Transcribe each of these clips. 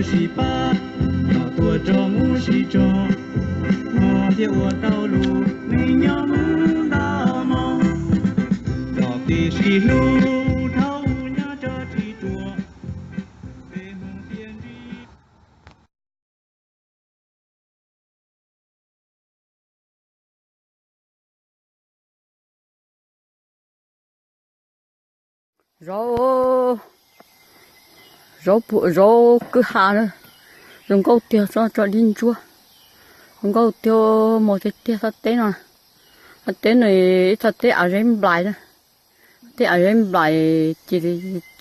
sib pab, kom tuaj tso mus sib tso, hmov thiaj ua tau lus, neeg nyob mus ntau hmo, kom peb sib hlub dhau nyob tso tsis ruam, peb Hmoob thiaj ntsib. Zaub, zaub, zaub kwj ha na, zoo nkauj tiag, tso tso dib ntsuab, zoo nkauj tiag, mos tiag tiag thaj teb no. Thaj teb no ib thaj teb av zeb nplais na, teb av zeb nplais, ces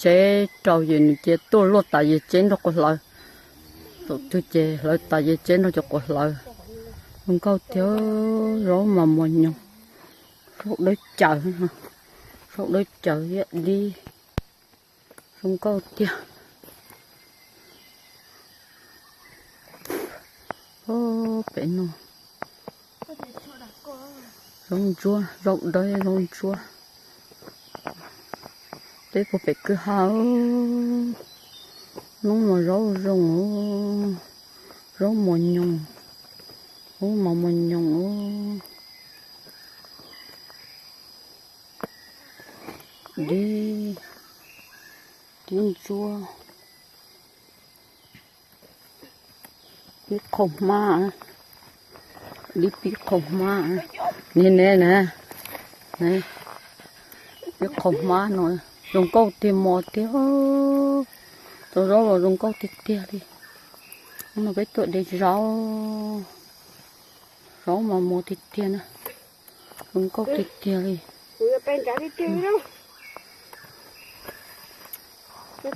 tsev rau ces nws cia tuaj luaj tas yawg tsev nrog quas hlawv, tus twg ces hlawv tas yawg tsev nrog cov quas hlawv. Zoo nkauj tiag, zaub mas mos nyoos, zaub dawb caws, zaub dawb caws ib yam dib, zoo nkauj tiag. Pem no zaub ntsuab, zaub dawb zaub ntsuab. Teb puag pem kwj ha, hnub no zaub zoo, zaub mos nyoos, zaub mas mos nyoos. Dib, dib ntsuab, pib qhau hmab, dib pib qhau hmab, ne ne na, pib qhau hmab no, zoo nkauj tiag mos tiag, tau zaub los zoo nkauj tiag tiag li. Hnub no peb tuaj de zaub, zaub mas mos tiag tiag na, zoo nkauj tiag tiag li.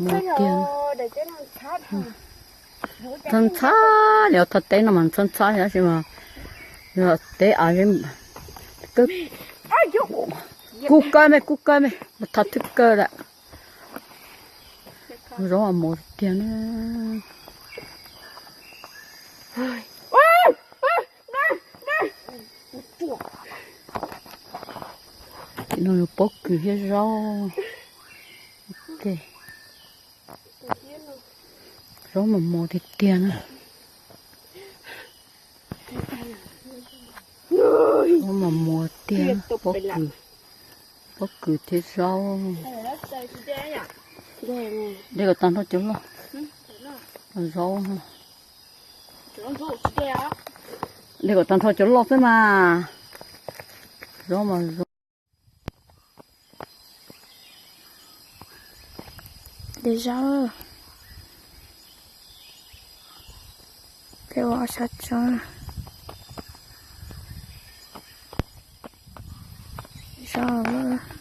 Mos tiag. Ntxhab ntxhab li, thaj teb no mas ntxhab ntxhab tab sis mas yog teb av, kub kawg me, kub kawg me, mas thaj thwj kawg lawm. Zaub mos tiag na. Tim no yog pob kws thiab zaub. Zaub mas mos tiag tiag na. Zaub mas mos tiag, pob kws, pob kws thiab zaub. De kom tag nrho cov loj, zaub. De kom tag nrho cov loj xwb mas. Zaub mas zaub. De zaub, peb ua ob sab tsob. Zaub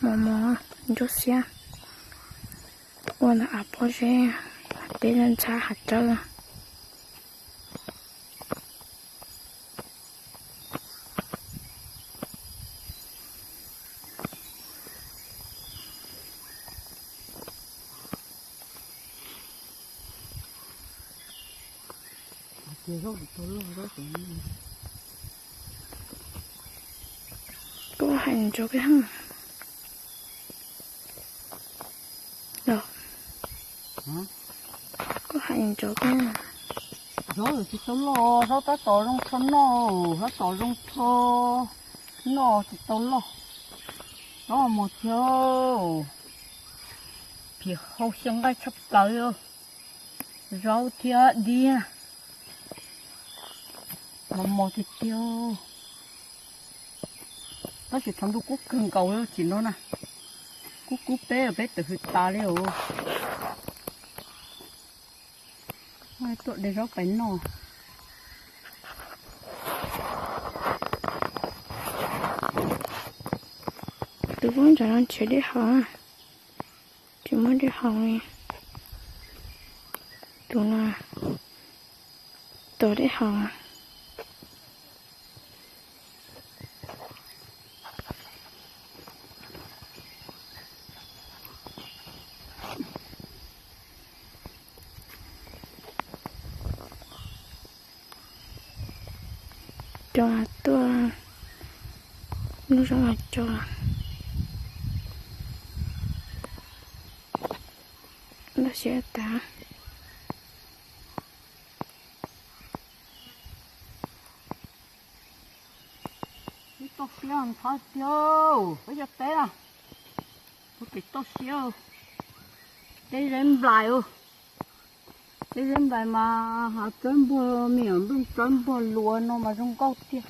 mos mos ntsuab xiab, ua ntawm av pob zeb, teb ntxhab hav tsawb. Kuv hais ntsoov koj, kuv hais ntsoov koj. Zaub tsis tau loj, zaub tab tom zoo rho noj, tab tom zoo rho noj tsis tau loj. Zaub mos tiag, phim hau xyaw nqaij tshaj plaws, zaub thiab dib, mos mos tiag tiag. Tab sis thaum ntuj kub kawg nkaus li tsis no na, kub kub peb peb tawm hws tas li os. Tuaj de zaub pais noj. Tus pub ntawm no nrhiav dej haus, tsis muaj dej haus li. Tus no tos dej haus. Cov tuaj, lub zaub mas cov loj siab tas. Tiag, ntxhov tiag, peb cov teb na, ua kev toj siab, teb zeb nplais, teb zeb nplais mas hav tsawb npuag, me nyuam nplooj tsawb npuag luas no mas zoo nkauj tiag.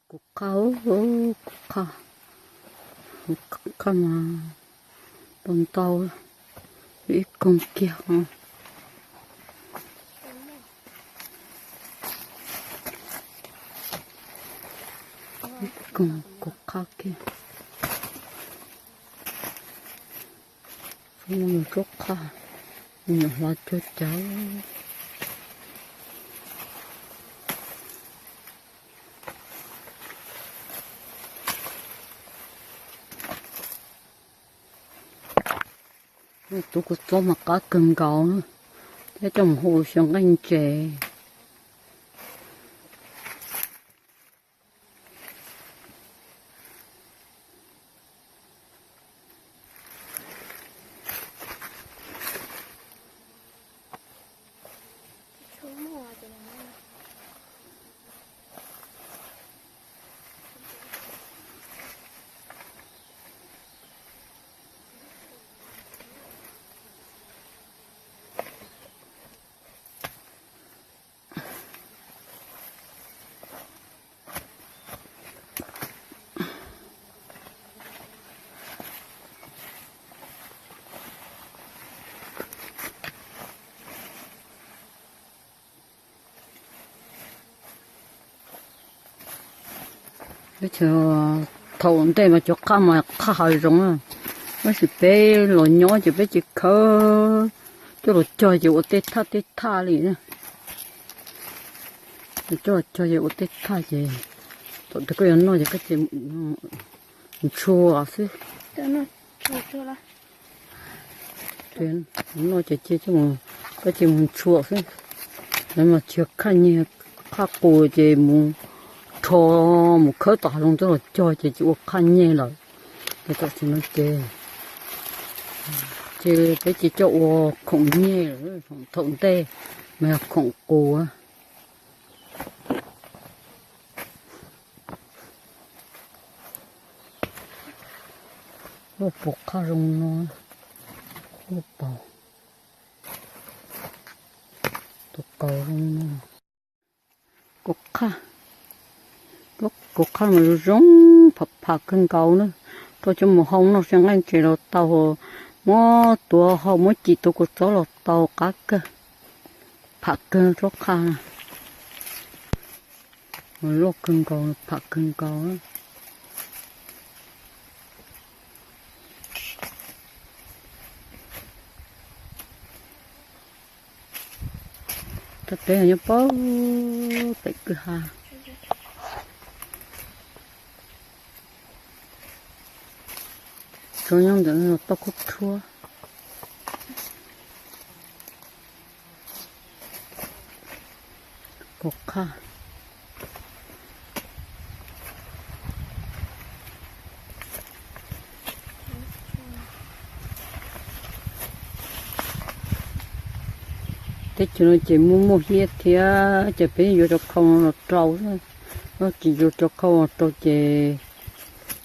Kuv qhaj, kuv qhaj, kuv qhaj mas tau ntau, ib koog kiag, ib koog kuv qhaj kiag. Tsuab qhaj, me nyuam hlob cuag cawv. Tus kua txob mas qab kawg nkaus na, thiab coj mus hu xyaw nqaij ntses. Thaum ntej mas cov qhaj mas qhaj hav zoov, tab sis peb los nyob ces peb tsis khawb, coj los cog ces ua tej thaj tej thaj li na. Coj los cog ces ua tej thaj ces thaum twg koj yuav noj ces koj ntshua xwb. Noj ces cia koj cia mus ntshua xwb. Lawv mas tsis yog qhaj nyeg, qhaj qus ces mus rho, mus khawb tom hav zoov coj los cog ces tsis ua qhaj nyeg lawm. Ces tam sim no ces, ces peb ces coj ua khoom nyeg lawm, thaum ntej mas yog khoom qus. Lub paus qhaj zoo no, lub paus, tus kaus zoo no. Kuv qhaj, kuv qhaj mas zoo zoo, pham pham kawg nkaus na. Rau coj mus hau noj xyaw nqaij ntses los tau, muab tuav hau muab ci tuav kua txob los tau qab kawg. Pham kawg tsuab qhaj na. Loj kawg nkaus, pham kawg nkaus. Tau teb nyob pem kwj ha. Tau nyob ntawm no tau khub rhuab. Kuv qhaj. Teb chaws no ces muaj muaj hiab thiab ces peb yuav cov khau no los rau. Tsis yuav cov khau los rau ces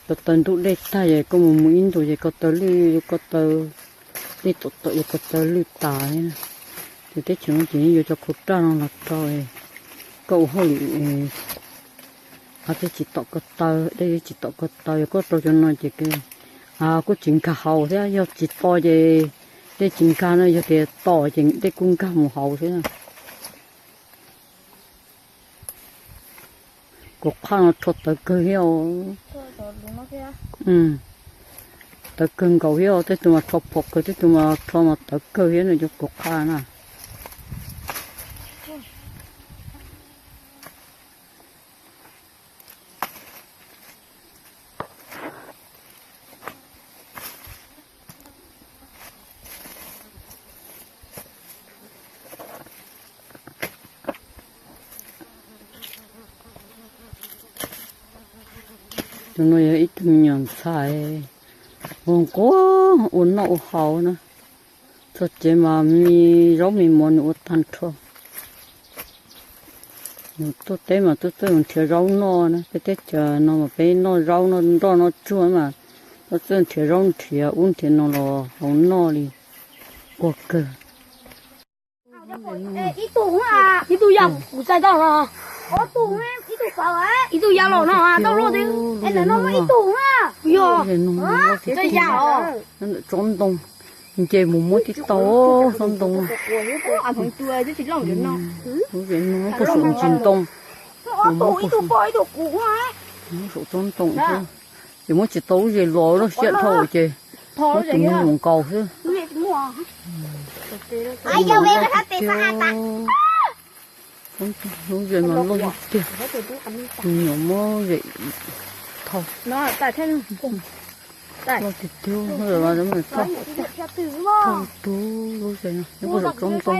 ko taw ntub dej tag ces koj mus mus ib ntus ces ko taw lwj, ko taw dej tom tom es ko taw lwj tas. Ces teb chaws no ces yuav cov khau raj no los rau, koj ua hauj lwm, a, tej tsis tom ko taw, dej tsis tom ko taw, yog koj rau cov no ces kuj tsis nkag hauv thiab, yog tsis to ces dej tsis nkag no, yog tias to ces dej kuj nkag mus hauv thiab. Kuv qhaj no rho tawv kawg thiab. Tawv kawg nkaus thiab, tej tug mas rho phom kawg, tej tug mas rho mas tawv kawg thiab no cov kuv qhaj na. Tus no yog ib tug me nyuam ntxhais, ua nquag ua noj ua haus na. Txog tsev mas me zaub me mov nws ua tag nrho. Tuaj teb mas tuaj txawj nrhiav zaub noj na, peb teb chaws no mas peb noj zaub noj nroj noj tsuag mas tuaj txawj nrhiav zaub nrhiav ub nrhiav no los haus noj li. Ua kawg. Ib tug, ib tug yau kuv txais tau no, ib tug yau los no tau luaj twb, ntawm no muaj ib tug na, yog txais yau os. Tsob ntoo, nce mus muab tib tau tsob ntoo. Lub zem no puag saum ntsis ntoo, ib tug poj ib tug kuv, muab saum tsob ntoo xwb. Ces muab tsis tau lub zem los lub siab dhau ces muab tus me nyuam nkaus xwb. Lub zem no loj tiag tiag, me nyuam muab zem thau. Loj tiag tiag, thau rau lub zem no, nyob puag saum tsob ntoo.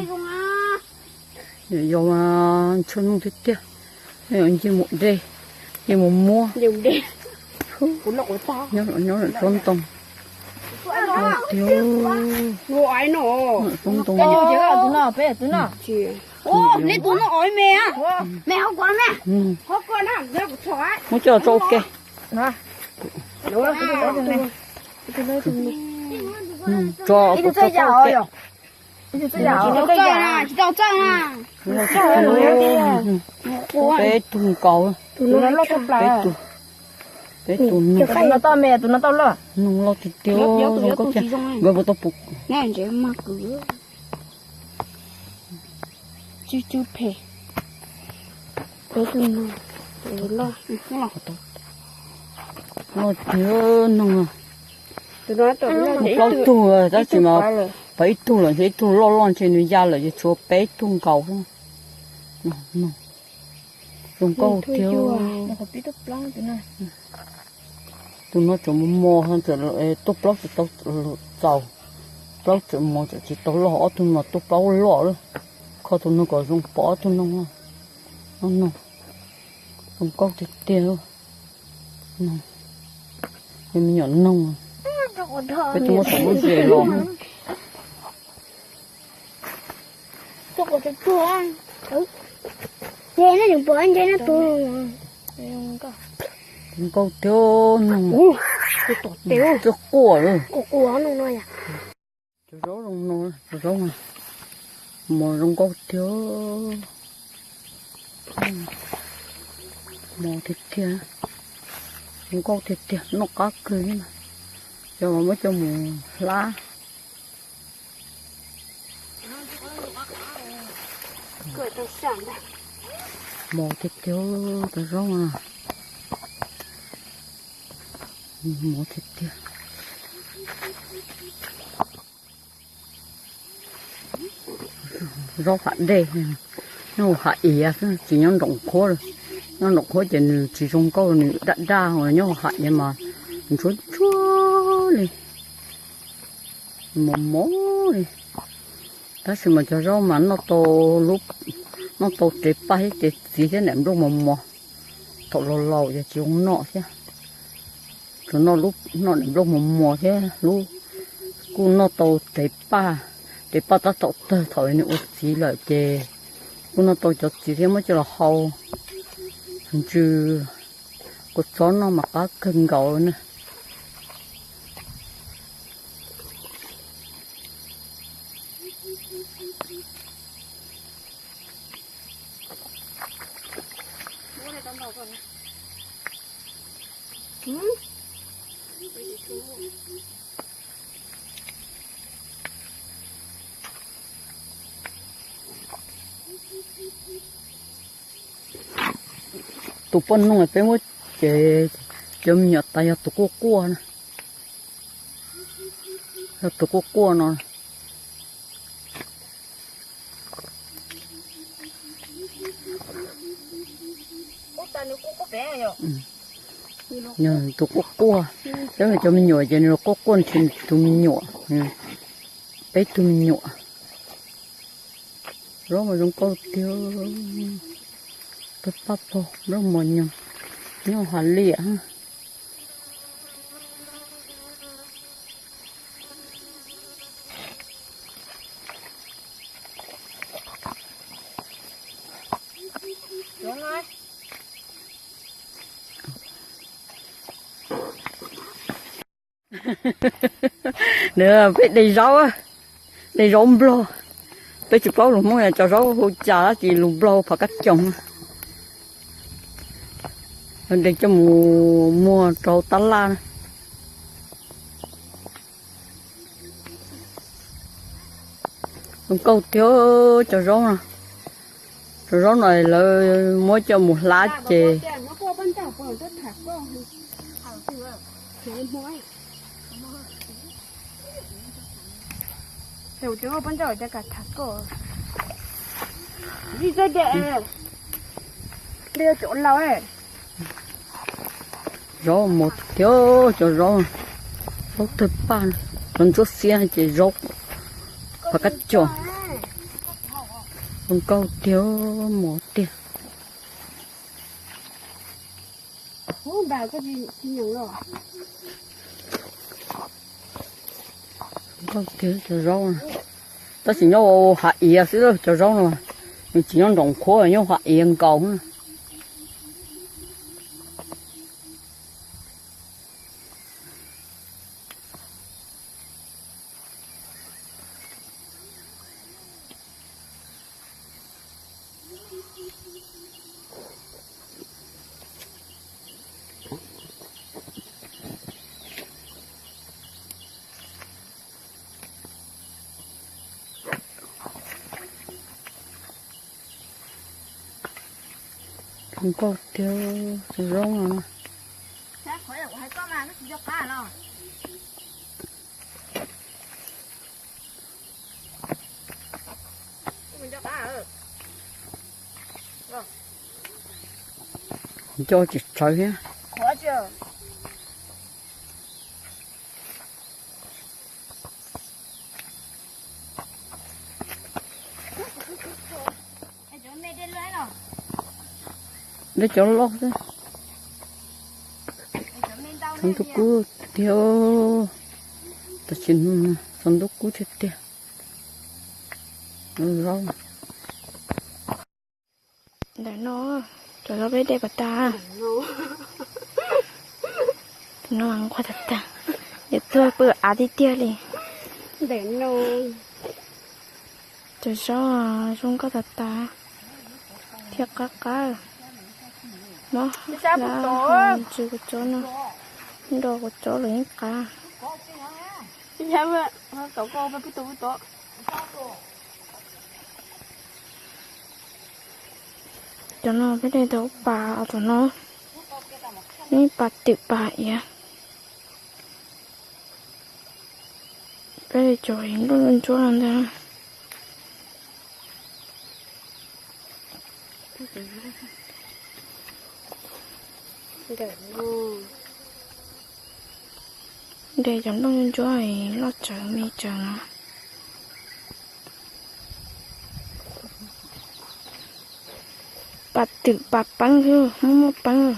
Yog mas ntshaw nug tiag tiag, nce mus de, nce mus muab. Nyob tsob ntoo, loj tiag. Tsob ntoo. Muab coj tso ua ke. Tso, tso ua ke. Peb tug nkaus, peb tug, peb tug nug, nug loj tiag tiag, zoo nkauj tiag, nkawd puas tau pum. Loj tiag, nug, plaub tug tab sis mas pab ib tug lawm ntshe ib tug loj loj ntshe nws ya lawm ces tshuav peb tug nkaus xwb. Zoo nkauj tiag. Tus no tseem mos mos, tuaj plaub tsis tau txaus, plaub tseem mos tseem tsis tau loj, ob tug no tuaj plaub loj lawm. Kho tus no kom zoo pom ob tug no. Zoo nkauj tiag tiag. Me nyuam noog, peb twb muab saum lub zes los. Zoo nkauj tiag, noog, twb quaj lawm. Cov zaub zoo no, cov zaub mos zoo nkauj tiag. Mos tiag tiag, zoo nkauj tiag tiag, noj qab kawg li. Cov mas muab coj mus hlab. Mos tiag tiag, cov zaub no. Mos tiag tiag. Zaub hav dej, nyob hauv hav iav xwb, tsis nyob nraum qhuav. Nyob nraum qhuav ces nws tsis zoo nkauj, nws daj daj, nyob hauv hav iav mas ntsuab ntsuab li, mos mos li. Tab sis mas cov zaub mas noj tau, noj tau rev paj thiab ces txiv thiab nam nplooj mos mos. Thaum laus laus ces tsis zoo noj thiab. Tsuas noj lub, noj nam nplooj mos mos thiab lub, kuj noj tau rev paj, rev paj tab tom tawg thaum nws ua txiv lawm ces kuj noj tau cov txiv thiab muab coj los hau ntsw, kua txob noj mas qab kawg nkaus na. Tus poj noog peb muab ces cov me nyuam tas yog tus quaj quaj na. Yog tus quaj quaj no. Tus quaj quaj, peb cov me nyuam ces nws quaj quaj nrhiav tus me nyuam, peb tug me nyuam. Zaub mas zoo nkauj tiag, pab pab pog nplooj mos nyoos, nyob hav liam. Nws peb de zaub, de zaub nplog. Peb tsis paub lus Hmoob cov zaub hu cas tab sis lus nplog hu phom kab coom. De coj mus muag rau tab laj na. Zoo nkauj tiag cov zaub no. Cov zaub no lawv muab coj mus hlab ces zaub mos tiag tiag cov zaub, zaub tawg paj, cov ntsuab xiab ces zaub phom kab coom. Zoo nkauj tiag mos tiag. Nkauj tiag cov zaub, tab sis nyob hav iav xwb cov zaub no, nws tsis nyob nroos qhuav, nyob hav iav nkaus. Zoo nkauj tiag cov zaub no. Nco tsis tsawv thiab. De cov loj xwb. Txhoov ntuj kub tiag, tam sim no txhoov ntuj kub tiag tiag. Zaub ntawm no, cov zaub peb de pas tas. Tus no nquag tas tas, yuav tuag pw av tiag tiag li. Cov zaub zoo nkauj tas tas thiab qab qab. Mob hlab ntsis kuv tsob no, nrog kuv tsob los yeej qab. Cov no peb de tau pas, cov no yeej pas twm pas iav. Peb de cov nplooj ntsuab no ntag. De cov nplooj ntsuab loj tsawv me tsawv no. Pas twm pas peeb xwb, muaj muaj peeb.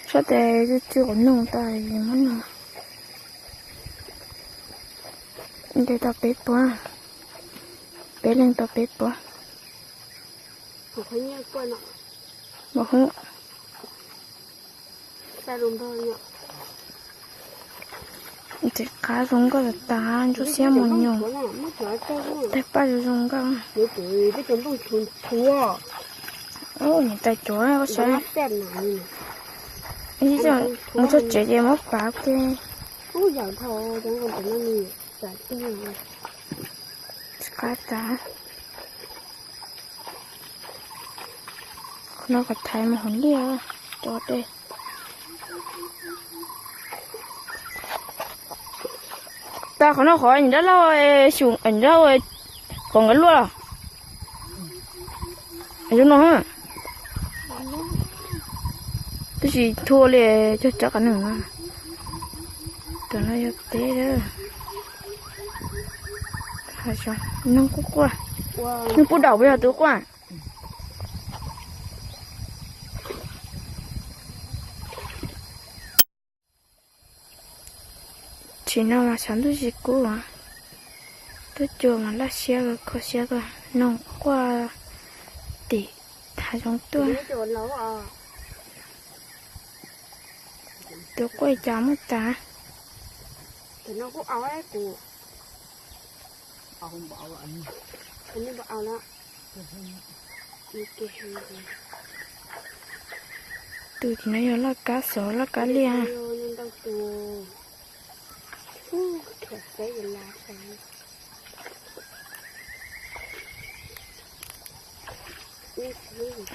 Sab tes tsw tsw qhov noog tas muab no. De tau peb puab, peb leeg tau peb puab. Ntxim qab zoo nkauj tas tas, ntsuab xiab mos nyoos, tawg paj zoo zoo nkauj. Niam tais cuav, mus txog tsev ces muab pav ua ke. Txim qab tas. Qhov no qhov thaiv mus hauv liaj, cov dej. Tas qhov no qhov nyob dab laug, xyum nyob dab laug, qhov nkawd luaj los zoo no. Tab sis thua li cog cov qab neeg no. Tam no yog teb, neeg quaj quaj, neeg pub daum puas yog tus quaj. Tsim no mas tshav ntuj tsis kub as. Lub cua mas laj siab kho siab kawg, noog quaj tim hav zoov tuaj. Tus quaj cas muaj tas. Tus tim no yog laj kab xov laj kab liaj.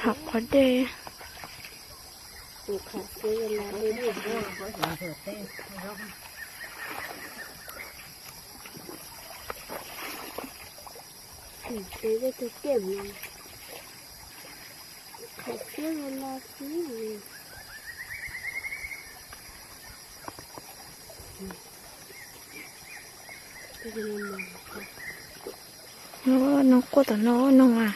Hauv qhov dej. Noog quaj tom no, noog a.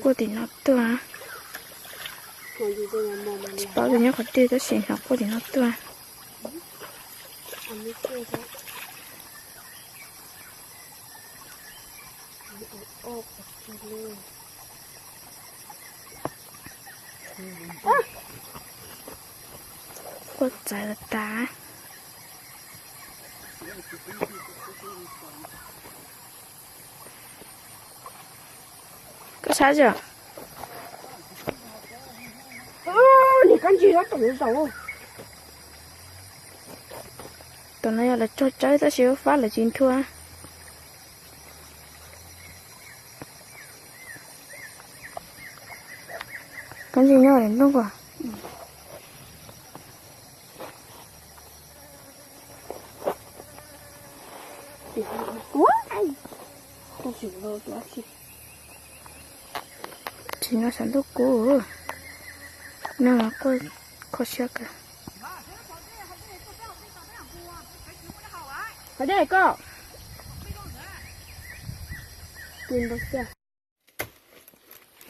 Quaj tim no tuaj. Tsis paub tias nyob qhov twg tab sis hnov quaj tim no tuaj. Quaj txawv tas. Koj saib os. Tom no yog lawv tsog tsawb tab sis fab lawv tsis nthua. Kab ntsig nyob nplooj kuas. Tsis no saum ntuj kub, neeg los quaj kho siab kawg.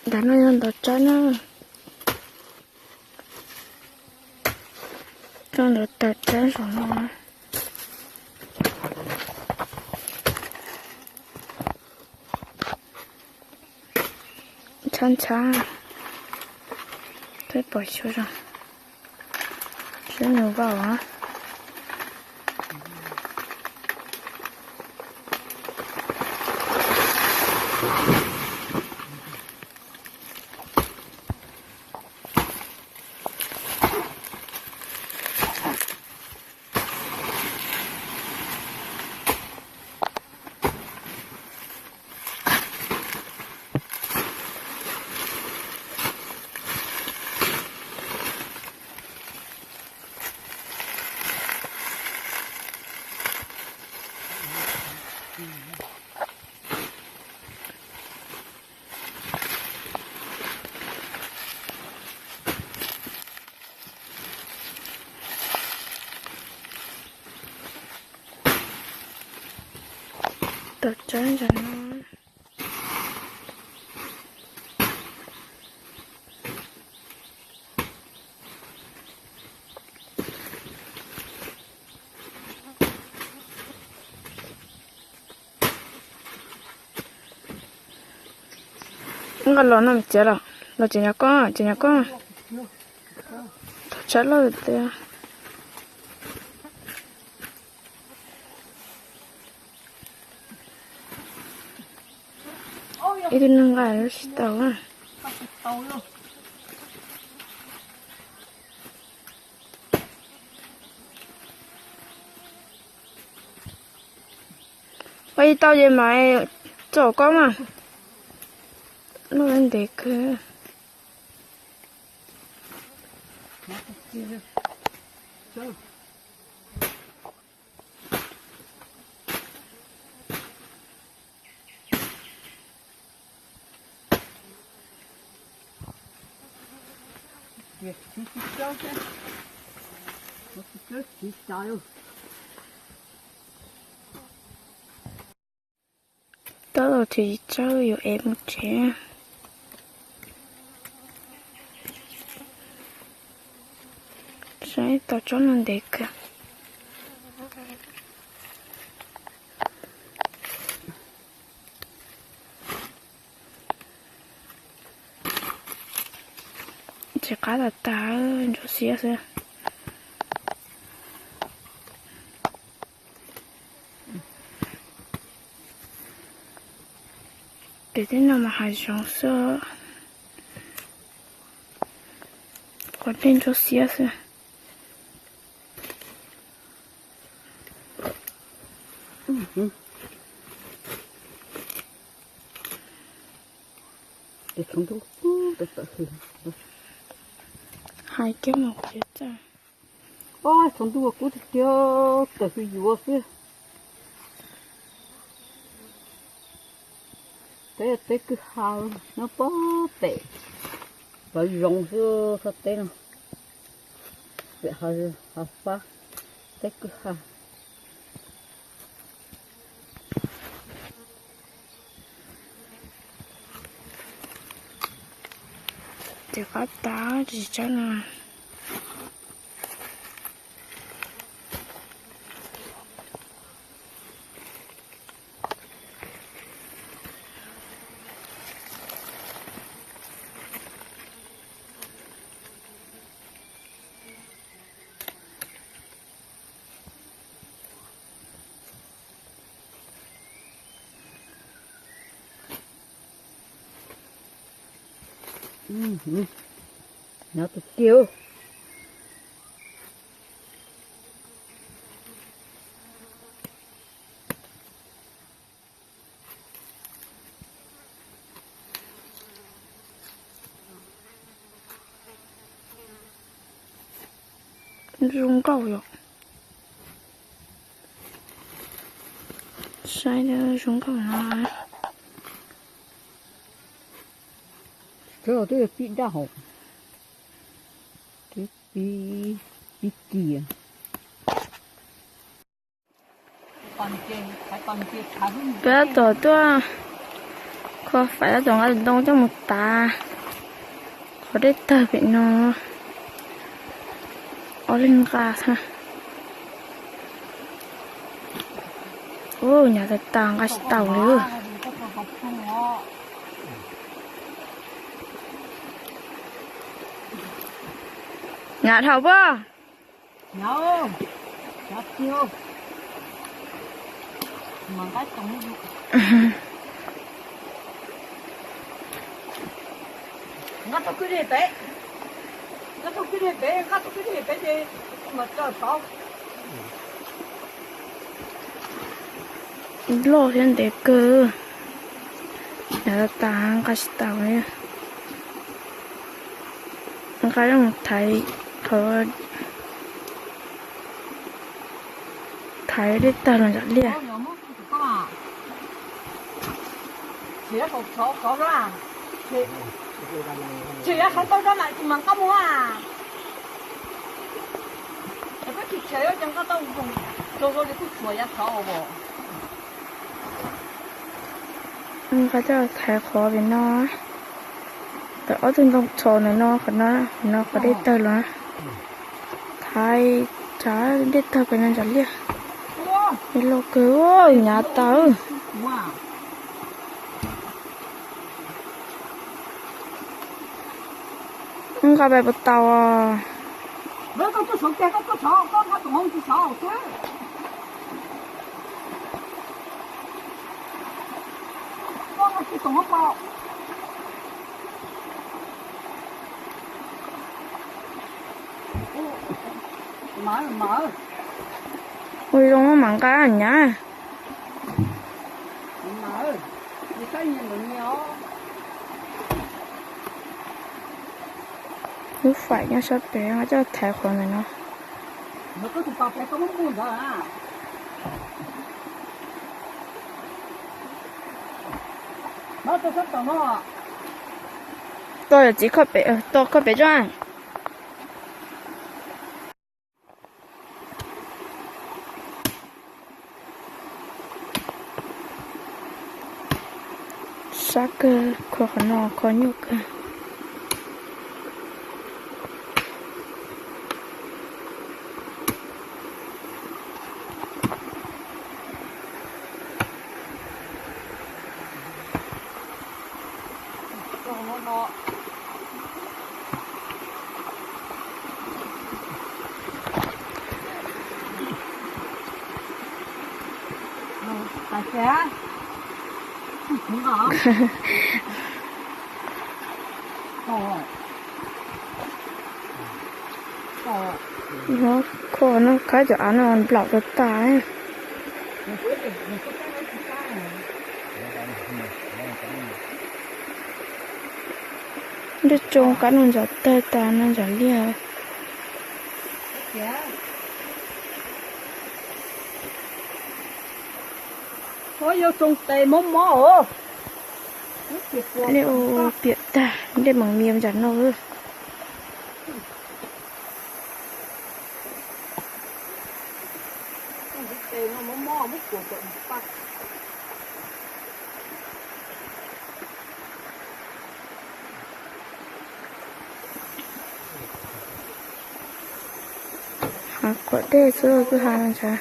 Ntawm no yog ntov tsawb na. Tso ntawd taws tsawb saum no. Ntshab ntshab, peb pom xyuas zoo, xyuas nws vau. Tau tsawb ntawm no. Nqa los no txiav los, los tsev nyuam koj, tsev nyuam koj. Tau tsawb loj tiag. Ib tug neeg nqa tsis tau. Ua ib tau ces mam txom koj mas. Loj ntev kawg. Tau los tsis tsaug yuav ev mus tsev. Saib tau tsob no ntev kawg. Tsis qab tas tas, ntsuab xiab xwb. Ces tej no mas hav zoov xwb, qhov dej ntsuab xiab xwb. Hais kiag mus kuv tsis txawj. Ob tsaus ntuj kub tiag tiag, tawm hws yuav xwb. Teb, teb kwj ha nyob pob pem, pov zoov xwb txoj teb no. Pem hav fab, teb kwj ha. Ces qab tas tsis tshab no. Nyob tus kiag. Zoo nkauj yom. Saib zoo nkauj no. Twb yog pib daj hauv, twb pib, pib kiag. Peb tab tom tuaj kho fais tab tom nqa tus ntoo coj mus tav qhov dej tawg pem no. Ob leeg nqa xwb. Hnyav tas tas nqa tsis taus li. Hnyav dhau puas? Nqa tau kwj deg pem, nqa tau kwj deg pem, nqa tau kwj deg pem ces mas tso tov. Loj thiab ntev kawg, hnyav tas tas nqa tsis taus li. Nqa coj mus thaiv qhov, thaiv dej tawg los ntsaum liaj. Nqa coj thaiv qhov pem no, tawm ob tug ntoo txhos ntawm no, qhov no, qhov no qhov dej tawg los. Thaiv tsav dej tawg pem no ntsaum liaj. Dej loj kawg, hnyav tas. Nqa pais puas tau os? Ua zoo maj mam nqa hnyav. Lub faim nyob sab pem, coj thaiv qhov ntawm no. Tau yog txiv kho pem, tau kho pem tso. Sab kawg, kho qhov no kho nyuaj kawg. Nov kho no, khawb cov av no nplaum tag tas. Nroj tsoo qab no ntsaum tawg tas no ntsaum liaj. Liaj ua piam tag, dej meem mias ntsam no. Hav kuam dej xwb kwj ha no ntag.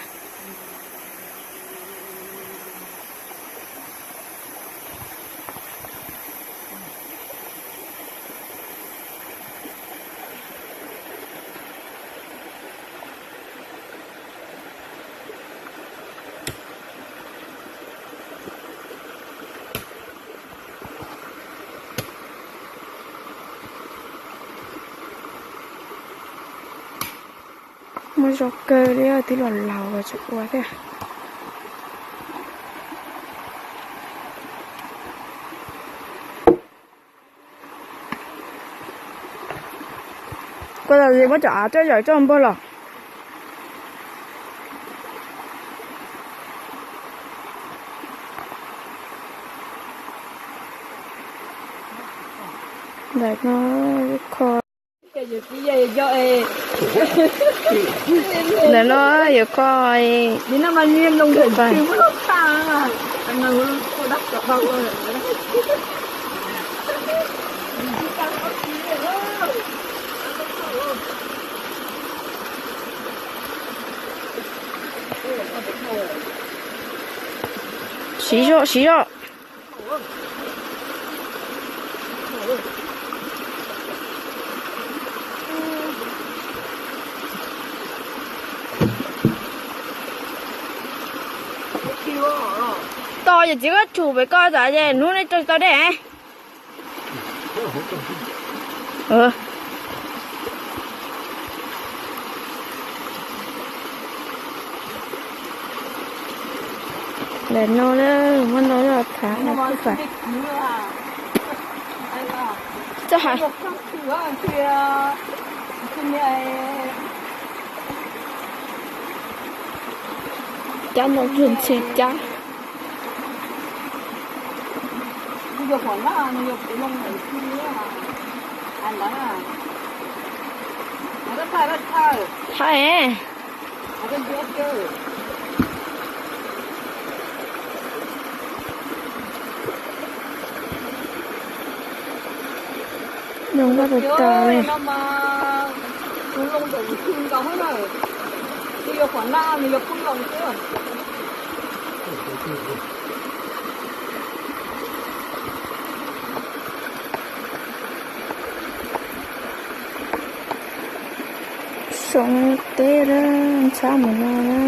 Muaj zog kawg li, twb los laus tsis ua thiab. Koj tas muab cov av coj yawm coj npog los. Ntawm no kho. Ntawm no yuav kho. Siv zog, siv zog. Tos yawm txiv koj tshum pem koj tas es hnub nej tso tau dej. Ntawm no muaj ntau yog thav no kuj fam. Txoj hais cab ntau tsuag ntxhi cab. Thaij. Zoo nkauj tas tas li. Soom teb lawm, ntxhab mus no na.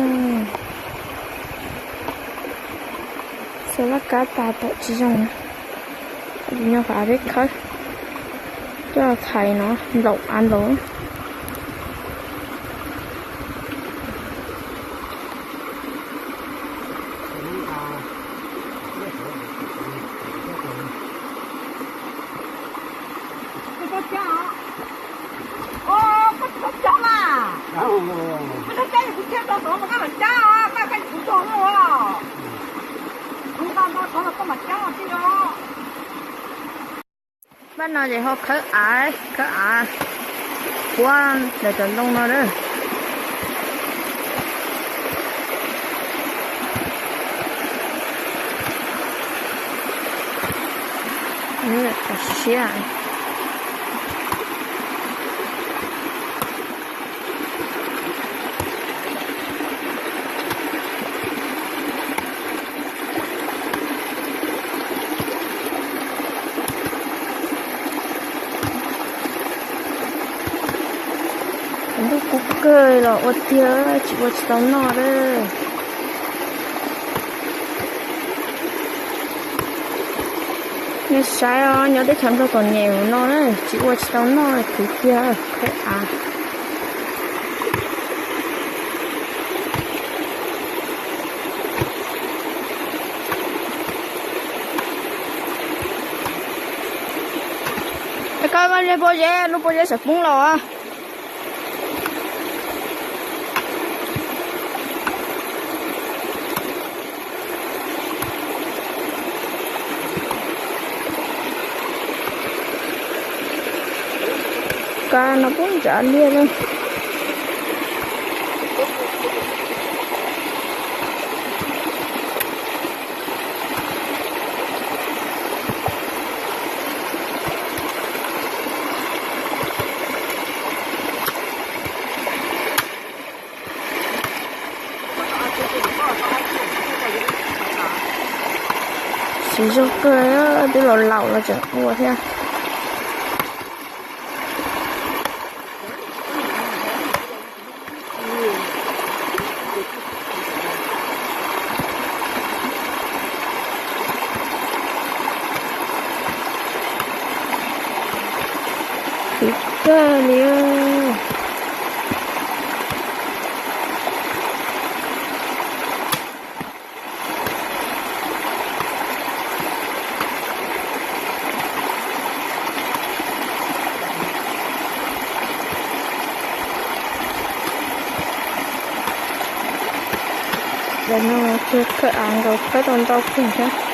Xav laj kab tas tom tsis zoo. Nyob qhov av peb khawb, coj thaiv no nplaum av nplaum. Pab no ces ho khawb av, khawb av puab ntawm cov ntoo no lawm. Siab. Ntuj kub kawg los ua tiag tsis ua tsis tau noj lawm. Nej saib os, nyob teb chaws Nplog txom nyem no na, tsis ua tsis tau noj, khwv kiag khawb av. Koj vaj zeb pob zeb, lub pob zeb txawm poob los. Kab no poob ntsa liaj lawm. Siv zog kawg, twb los laus los tseem ua thiab. Khwv kawg li. Ntawm no khawb av nkaus khawb tau ntau kawg thiab.